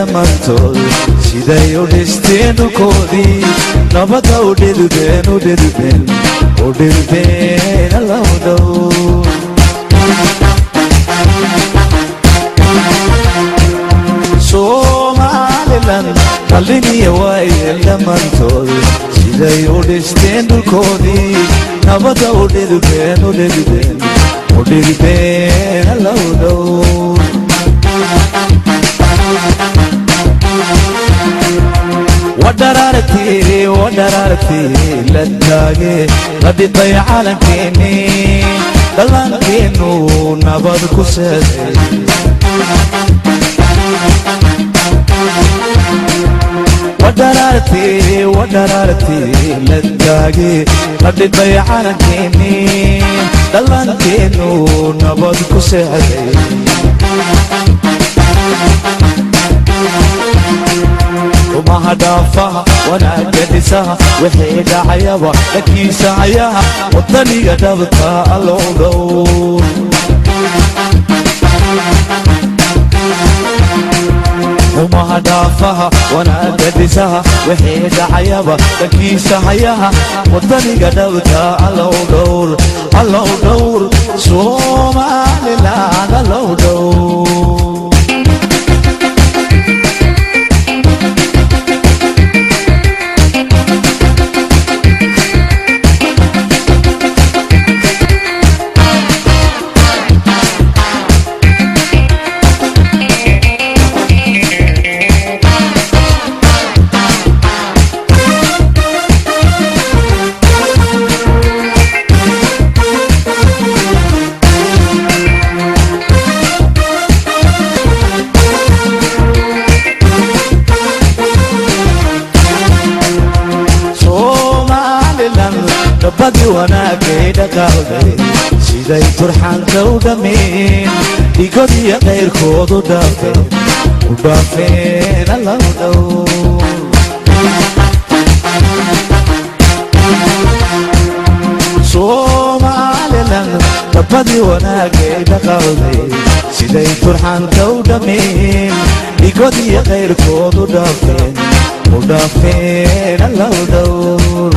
Dhammaantood siday u dhisteen dhulkoodii, nabadda u dhidibeen, u dhidibeen, u dhidibeen, Allow dhow. Somalilan dhaliniya waayeel dhammaantood siday u dhisteen dhulkoodii, nabadda u dhidibeen, u dhidibeen, u dhidibeen, Allow dhow. Wadharaartii, wadharaartii la taage, la dhibay calankeennii, dhallaankeenu nabad ku seeday. Wadharaartii, wadharaartii la taage, la dhibay calankeennii, dhallaankeenu nabad ku seexday. Umaha dhaafaha, wanaagga dhisaha, wixii dhacayaba dhankiisa hayaha, wadaniga dhabta Allow dhow. Umaha dhaafaha, wanaagga dhisaha, wixii dhacayaba dhankiisa hayaha, wadaniga dhabta Allow dhowr, Allow dhowr, Somaliland Allow dhowr. Somalilan dhabbadii wanaagay dhaqaalday, siday turxaanka u dhammeen, dhigodiyo qayrkoodu dhaafeen, u dhaafeen, Allow dhow. Somalilan dhabbadii wanaagay dhaqaalday, siday turxaanka u dhammeen, dhigodiyo qayrkoodu dhaafeen, u dhaafeen, Allow dhowr.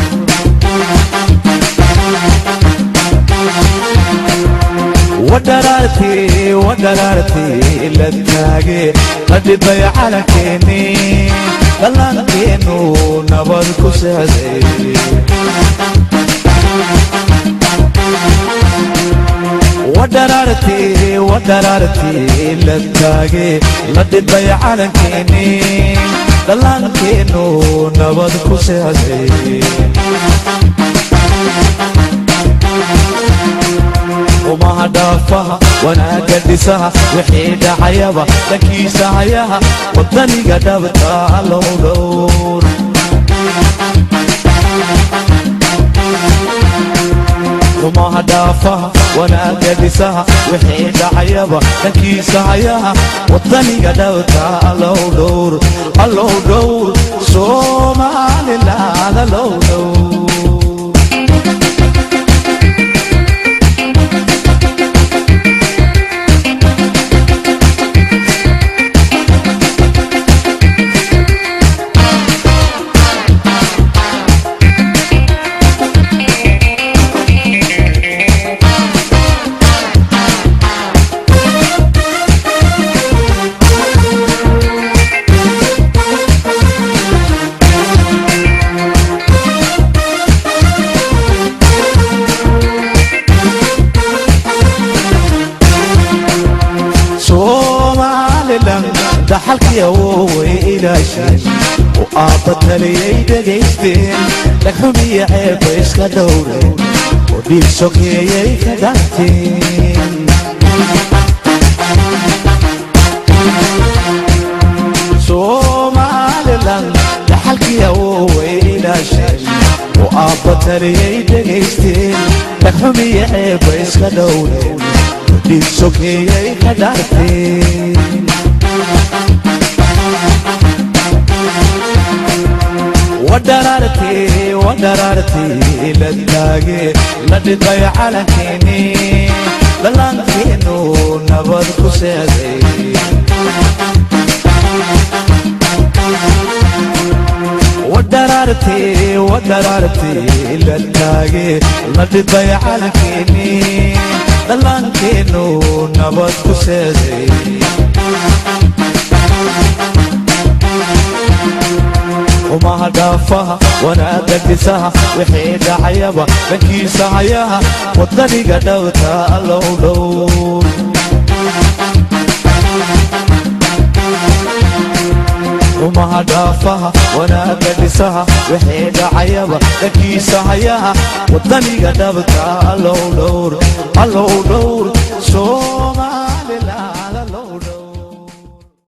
Wadharaartii, wadharaartii la taage, la dhibay calankeenii, dhallaankeenu nabad ku seexday. Wadharaartii, wadharaartii la taage, la dhibay calankeenii, dhallaankeenu nabad ku seexday. Umaha dhaafaha, wanaagga dhisaha, wixii dhacayaba dhankiisa hayaha, wadaniga dhabta Allow dhowr. Umaha dhaafaha, wanaagga dhisaha, wixii dhacayaba dhankiisa hayaha, wadaniga dhabta Allow dhowr, Allow dhowr, Somaliland Allow dhowr. Somalilan dhaxalkii awooway ilaasheen oo aabba taliyay dhegaysteen, dhagxumiyo ceebba iska dhowreen oo dhiig sokeeyay ka dhaanteen. Somalilan dhaxalkii awooway ilaasheen oo aabba taliyay dhegaysteen, dhagxumiyo ceebba iska dhowreen oo dhiig sokeeyay ka dhaanteen. Wadharaartii, wadharaartii la taage, la dhibay calankeenii, dhallaankeenu nabad ku seexday. Wadaraartee, wadaraartee la taage, la dhibay calankeeni, dhallaankeennu nabad ku seeday. Xumaha dhaafaha, wanaagga dhisaha, wixii dhacayaba dhankiisa hayaha, wadaniga dhowta allow dhow. Xumaha dhaafaha, wanaagga dhisaha, wixii dhacayaba dhankiisa hayaha, wadaniga dhabta allow dhowr, allow dhowr Soomaaliya.